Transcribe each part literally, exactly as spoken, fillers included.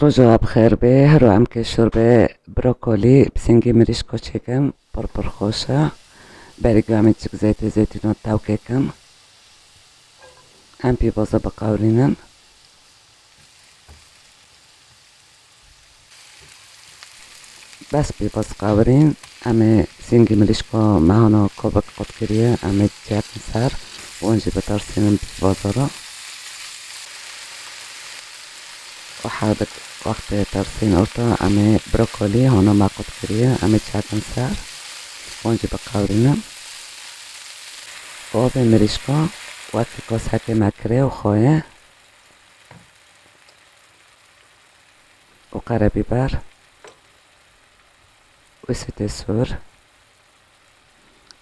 Roja we bi xêr be, hero em kê şorbe brokolî bi singê mirîşko çêkin, pir pir xweş e. Berî ku em ê çik zeytê zeytûno tewkê kin. Em pîvoza biqewirînin. Bes pîvoz qewirîn, em ê singê mirîşko me hano kovik qut kiriye, em ê çêkin ser û hûn jî bitersînin pîvoza re. Û hewdik wextê tersîn orta, em ê brokolî hano me qut kiriye, em ê çêkin ser û hûn jî biqewirînin. Û vê mirîşko wekî kosekê me kirê û xwe ye. Û qerebîber û sitê sûr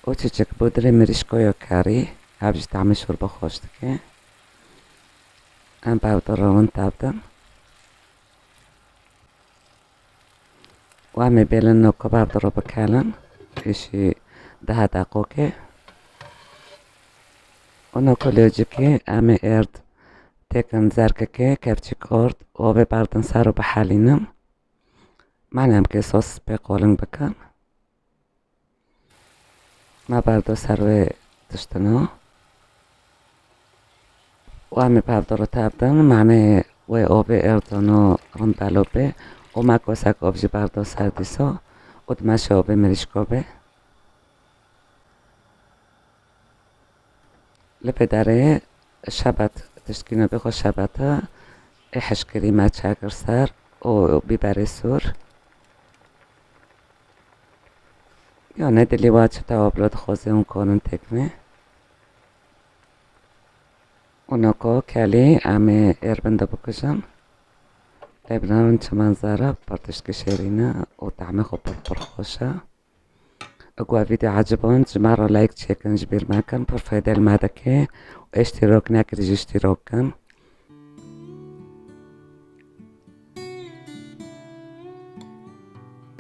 û çiçek pudrê mirîşkoya karî, ev jî tahmê şorbe xweş dike. Em pevdora win tevdin. Û em ê bêlin noko pevdora bikelin, îşî dehe deqokê. Û noko locikê em ê êrd têkin zerkekê, kevçik ord û vê berdin ser û bihelînin. Mane em kê sos pê qoling bikin. Me berdo ser wê tiştino. Û em ê pevdoro tevdin, mane wê ovê êrdano rindelo bê. Û me kosek ov jî berdo ser dîso. Û dimeşe ovê mirîşko bê. Li vê derê şebet, tiştkî nû bê xwe şebet e, ê hişkirî me çekir ser û bîberê sûr. Ya ne dilî wa çi tewablo dixwaze hûn konin têkine. Û noko kelî em ê êrbin de bikujin. Lê binêrin çi menzere, pir tiştkî şêrîn e û tehmê xwe pir pir xweş e. Ego ev vîdeo eciband, ji me re like çêkin, ji bîr mekin, pir fayde li me dike û ê îştîrok nekirî jî îştîrok kin.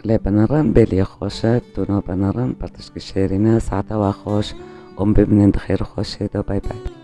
Lê binêrin, bêliyê xweş e, tûno binêrin, pir tişkî şêrîn e, saeta we xweş û bimînin di xêr û xweşê de, bay bay.